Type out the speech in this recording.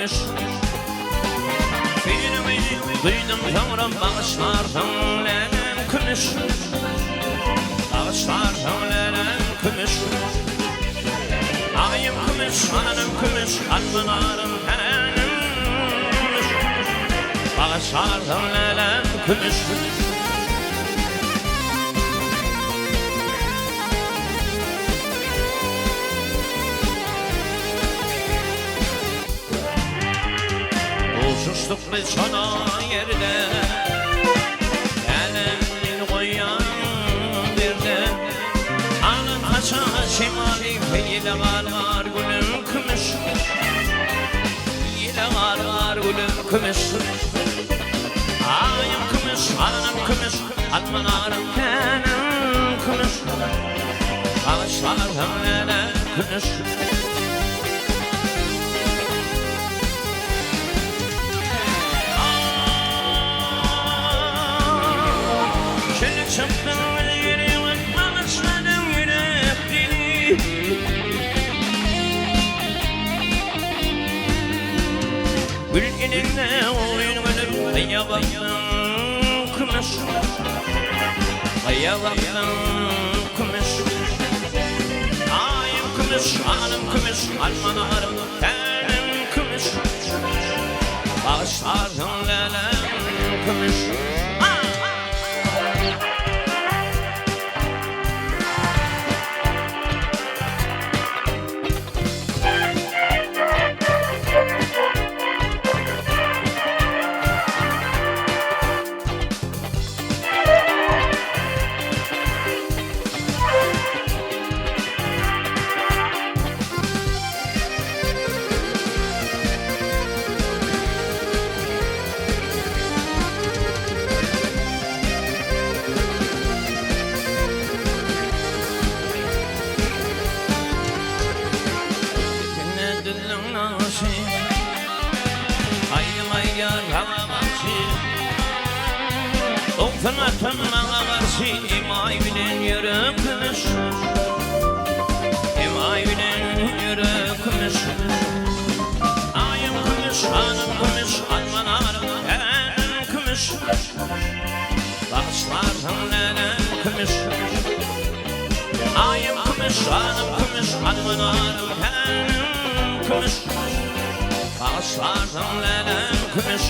kümüş. Tüýnümi duýdum soňra bagyşlarsyň läläm kümüş. Bagyşlarsyň läläm kümüş. Aýym kümüş, anym kümüş, almanarym tänim kümüş. Bagyşlarsyň läläm kümüş. Duşuşdyk biz şona ýerde, Älemini goýýan derde. Alan saça şemaly Ýele galgar gülüm kümüş. Ýele galgar gülüm kümüş. Aýym kümüş, alanam kümüş, Almanarym tänim kümüş. Bagyşlarsyň läle kümüş. Çöle çykdyň ýüregiň bagyşladyň ýürek dili. Gül elinde oýun gülüp gaýa bakdyň kümüş. Gaýa bakdyň kümüş. Aýym kümüş, anym kümüş, almanarym tänim kümüş. Bagyşlarsyň läläm kümüş. Depende düzlüň nagşy, Aýdym aýdýar saňa bagşy. 90 atan maňa garşy, Emaý bilen ýürek kümüş. Emaý bilen ýürek kümüş. Aýym kümüş, hanym kümüş, Almanarym tänim kümüş. Bagyşlarsyň läläm kümüş. Aýym kümüş, janym kümüş, almanarym tänim kümüş. Bagyşlarsyň läläm kümüş.